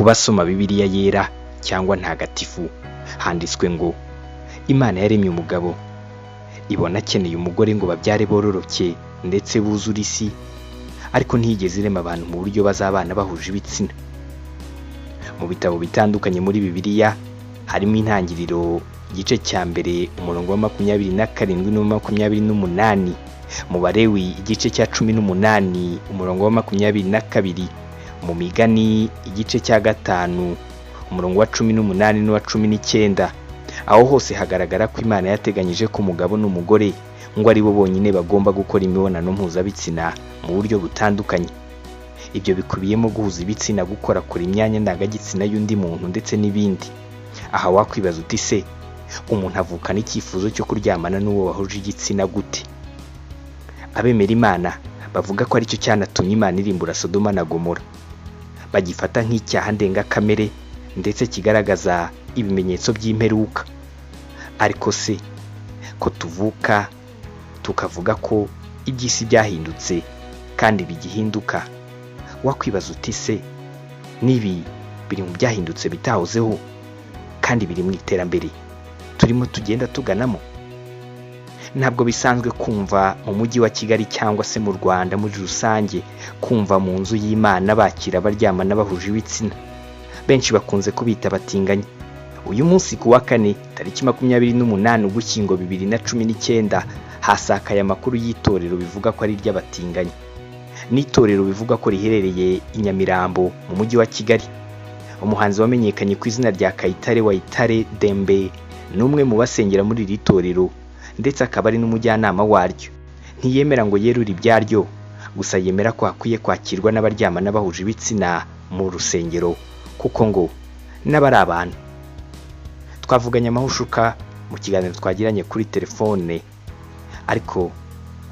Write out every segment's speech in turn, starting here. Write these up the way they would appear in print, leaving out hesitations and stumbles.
Basoma Bibiliya Yera cyangwa Ntagatifu, handitswe ngo Imana yaremye umugabo, ibona akeneye umugore ngo babyare bororoke ndetse buzure isi, ariko ntiyigeze irema abantu mu buryo bazabana bahuje ibitsina. Mu bitabo bitandukanye muri Bibiliya harimo Intangiriro igice cya 1 umurongo wa 27 n'uwa 28, mu Balewi igice cya 18 umurongo wa 22, mu Migani igice cya 5 umurongo wa 18 n'uwa 19. Aho hose hagaragara ko Imana yateganyije ko umugabo n'umugore ngo ari bo bonyine bagomba gukora imibonano mpuzabitsina mu buryo butandukanye. Ibyo bikubiyemo guhuza ibitsina, gukorakora imyanya ndangagitsina y'undi muntu ndetse n'ibindi. Aha wakwibaza uti se umuntu avukana icyifuzo cyo kuryamana n'uwo bahuje igitsina gute? Abemera Imana bavuga ko aricyo cyanatumye Imana irimbura Sodoma na Gomora, bagifata nk'icyaha ndengakamere ndetse kigaragaza ibimenyetso by'imperuka. Ariko se ko tuvuka tukavuga ko iby'isi byahindutse kandi bigihinduka, wakwibaza uti se n'ibi biri mu byahindutse bitahozeho kandi biri mu iterambere turimo tugenda tuganamo? Ntabwo bisanzwe kumva mu mujyi wa Kigali cyangwa se mu Rwanda muri rusange kumva mu nzu y'Imana bakira abaryamana bahuje ibitsina. Benshi bakunze kubita abatinganyi. Uyu munsi ku wa kane tariki 28 Ugushyingo 2019 hasakaye amakuru y'itorero bivuga ko ari iry'abatinganyi. N'itorero bivuga ko riherereye i Nyamirambo mu mujyi wa Kigali. Umuhanzi wamenyekanye ku izina rya Kayitare Wayitare Dembe ni umwe mu basengera muri iri torero ndetse akaba ari n'umujyanama waryo. Ntiyemera ngo yerure ibyaryo, gusa yemera ko hakwiye kwakirwa n'abaryamana bahuje ibitsina mu rusengero kuko ngo n'abari abantu. Twavuganye amahushuka mu kiganiro twagiranye kuri telefone, ariko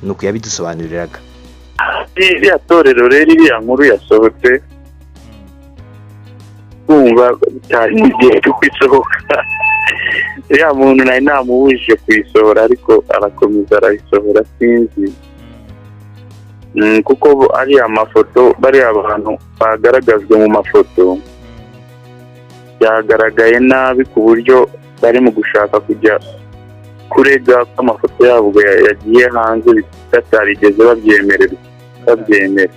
ni uku yabidusobanuriraga. Iriya torero rero, iriya nkuru yasohotse kumva bitari mu gihe cyo kwisohoka. Uriya muntu nari namubujije kuyisohora, ariko arakomeza arayisohora, sinzi. Kuko ariya mafoto, bariya bantu bagaragajwe mu mafoto byagaragaye nabi ku buryo bari mu gushaka kujya kurega ko amafoto yabo yagiye hanze batarigeze babyemererwa, babyemera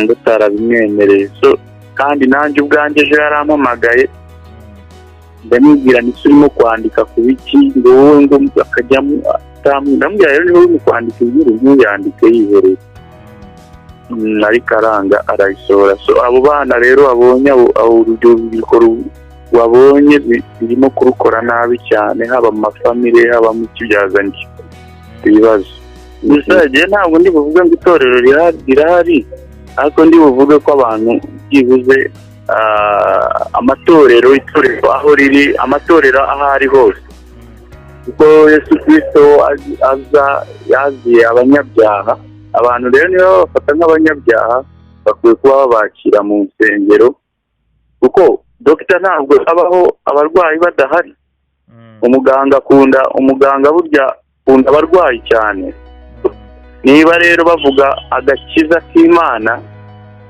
batarabimwemereye. So kandi nanjye ubwanjye ejo yarampamagaye, ndamubwira ndetse urimo kwandika ku biki? Ngo wowe ngo akajyamo, ndamubwira rero niba urimo kwandika inkuru ntuyandike yihoreye. Ariko aranga arayisohora. So abo bana rero babonye, abo urubyiruko wabonye birimo kurukora nabi cyane, haba mu mafamile, haba mu kibyazanye ibibazo. Gusa njye ntabwo ndi buvuge ngo itorero rirahari, ariko ndi buvuge ko abantu byibuze amatorero, itorero aho riri, amatorero aho ari hose, kuko Yesu Kirisito aza yaziye abanyabyaha. Abantu rero niba babafata nk'abanyabyaha, bakwiye kuba babakira mu nsengero, kuko dogita ntabwo abaho abarwayi badahari. Umuganga akunda, umuganga burya akunda abarwayi cyane. Niba rero bavuga agakiza k'Imana,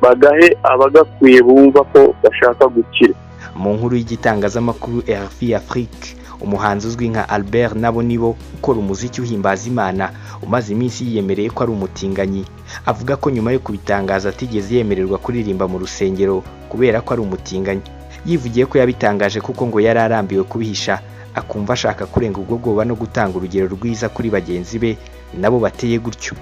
bagahe abagakwiye bumva ko bashaka gukira. Mu nkuru y'igitangazamakuru RFI Afrique, umuhanzi uzwi nka Albert Nabonibo ukora umuziki uhimbaza Imana, umaze iminsi yiyemereye ko ari umutinganyi, avuga ko nyuma yo kubitangaza atigeze yemererwa kuririmba mu rusengero kubera ko ari umutinganyi. Yivugiye ko yabitangaje kuko ngo yari arambiwe kubihisha, akumva ashaka kurenga ubwo bwoba no gutanga urugero rwiza kuri bagenzi be nabo bateye gutyo.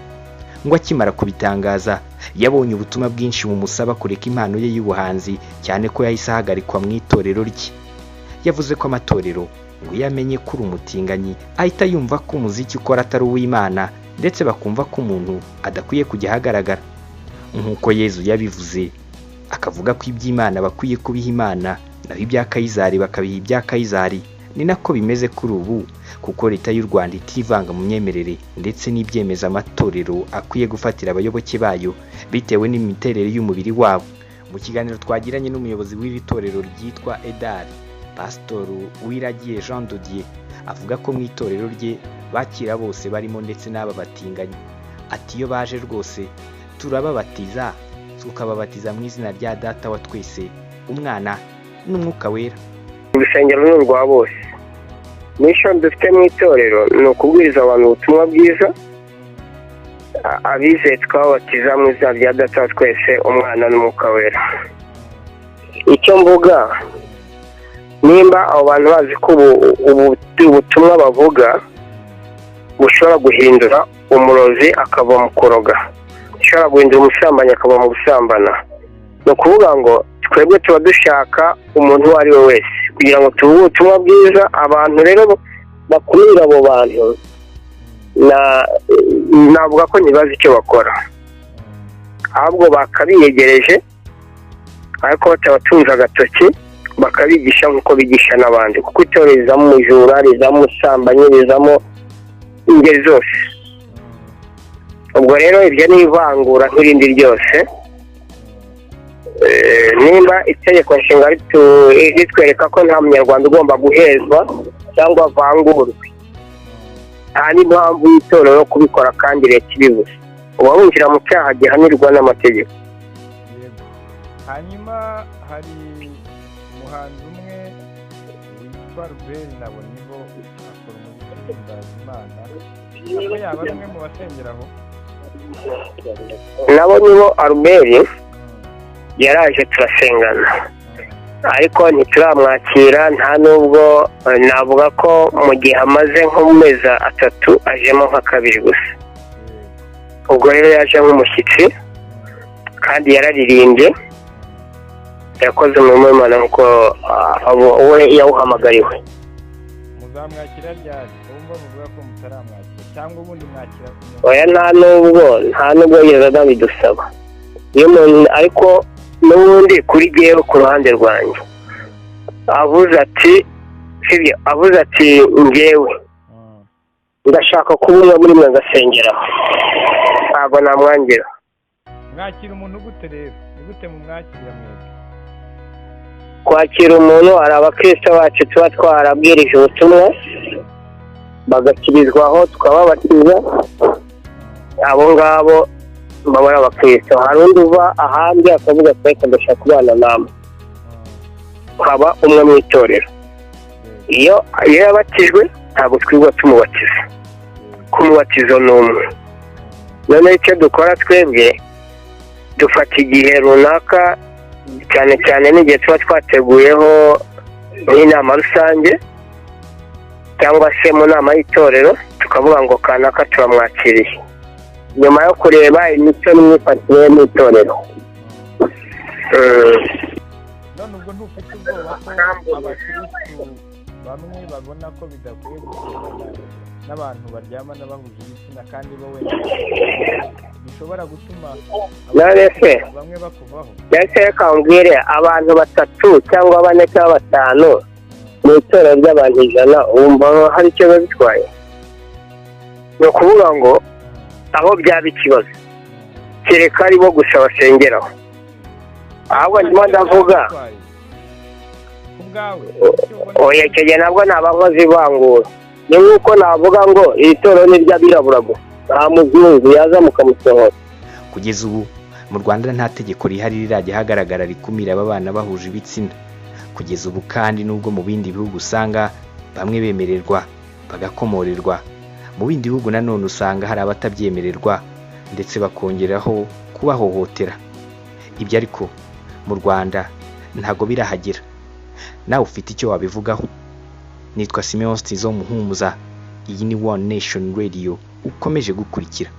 Ngo akimara kubitangaza yabonye ubutumwa bwinshi bumusaba kureka impano ye y'ubuhanzi, cyane ko yahise ahagarikwa mu itorero rye. Yavuze ko amatorero ngo iyo amenye ko uri umutinganyi ahita yumva ko umuziki ukora atari uw'Imana, ndetse bakumva ko umuntu adakwiye kujya ahagaragara. Nk'uko Yezu yabivuze, akavuga ko iby'Imana bakwiye kubiha Imana, naho ibya Kayizari bakabiha ibya Kayizari. Ni nako bimeze kuri ubu, kuko leta y'u Rwanda itivanga mu myemerere ndetse n'ibyemezo amatorero akwiye gufatira abayoboke bayo bitewe n'imiterere y'umubiri wabo. Mu kiganiro twagiranye n'umuyobozi w'iri torero ryitwa Edari, Pasitoru Uwiragiye Jean de Dieu, avuga ko mu itorero rye bakira bose barimo ndetse n'aba batinganyi. Ati iyo baje rwose turababatiza Tukababatiza mu izina rya Data wa twese, Umwana n'Umwuka Wera. Urusengero ni urwa bose. Mission dufite mu itorero ni ukubwiriza abantu ubutumwa bwiza, abizeye tukababatiza mu izina rya Data wa twese, Umwana n'Umwuka Wera. Icyo mvuga, nimba abo bantu bazi ko ubutumwa bavuga bushobora guhindura umurozi akava mu kuroga, ushobora guhindura umusambanyi akava mu gusambana, ni ukuvuga ngo twebwe tuba dushaka umuntu uwo ari we wese kugira ngo tuvuge ubutumwa bwiza. Abantu rero bakumira abo bantu, navuga ko ntibazi icyo bakora, ahubwo bakabiyegereje ariko batabatunze agatoki, bakabigisha nk'uko bigisha n'abandi, kuko itorero rizamo umujura, rizamo umusambanyi, rizamo ingeri zose. Ubwo rero ibyo ni ivangura nk'irindi ryose. Nimba itegeko nshinga ritwereka ko nta munyarwanda ugomba guhezwa cyangwa avangurwe, nta n'impamvu y'itorero yo kubikora kandi leta ibibuze, uba winjira mu cyaha gihanirwa n'amategeko. Yego. Hanyuma hari umuhanzi umwe witwa Robert Nabonibo, akora umuziki uhimbaza Imana, aho yaba ari umwe mu basengera aho? Nabo nibo Albert yaraje turasengana, ariko ntituramwakira. Nta nubwo navuga ko mu gihe amaze nko mu mezi 3 ajemo nka 2 gusa. Ubwo rero yaje nk'umushyitsi kandi yararirimbye, yakoze umurimo w'Imana nk'uko we yawuhamagariwe. Muzamwakira ryari? Wumva muvuga ko mutaramwakira cyangwa ubundi mwakira? Oya, nta nubwo yigeze anabidusaba. Iyo umuntu ariko n'ubundi kuri jyewe ku ruhande rwanjye avuze ati sibyo, avuze ati njyewe ndashaka kuba umwe muri mwe ngasengeraho, ntabwo namwangira. Mwakira umuntu gute rero? Ni gute mumwakira mwebwe? Kwakira umuntu, hari abakristo bacu tuba twarabwirije ubutumwa bagakirizwaho, tukababatiza, abo ngabo baba ari abakristo. Hari undi uva ahandi akavuga ati reka ndashaka kubana namwe, ukaba umwe mu itorero. Iyo yabatijwe ntabwo twigwa tumubatiza, kumubatizo ni umwe. Noneho icyo dukora twebwe, dufata igihe runaka, cyane cyane n'igihe tuba twateguyeho nk'inama rusange cyangwa se mu nama y'itorero, tukavuga ngo kanaka turamwakiriye, nyuma yo kureba imico n'imyifatire ye mu itorero. None ubwo ntufite ubwoba ko abakirisitu bamwe babona ko bidakwiye gusengana n'abantu baryamana bahuje ibitsina, kandi bo wenda bishobora gutuma bamwe bakuvaho? Mbese reka mbwire, abantu 3 cyangwa 4 cyangwa 5 mu itorero ry'abantu 100, wumva hari icyo biba bitwaye? Ni ukuvuga ngo aho byaba ikibazo kereka ari bo gusa basengeraho. Ahubwo ndimo ndavuga oya, icyo gihe nabwo ni abakozi ivangura. Ni nk'uko navuga ngo iri torero ni iry'abirabura gusa, nta muzungu yaza mukamusohora. Kugeza ubu mu Rwanda nta tegeko rihari rirajya hagaragara rikumira aba bana bahuje ibitsina. Kugeza ubu kandi nubwo mu bindi bihugu usanga bamwe bemererwa bagakomorerwa, mu bindi bihugu nanone usanga hari abatabyemererwa ndetse bakongeraho kubahohotera. Ibyo ariko mu Rwanda ntago birahagera. Nawe ufite icyo wabivugaho? Nitwa Simeon Stizo Muhumuza, iyi ni One Nation Radio ukomeje gukurikira.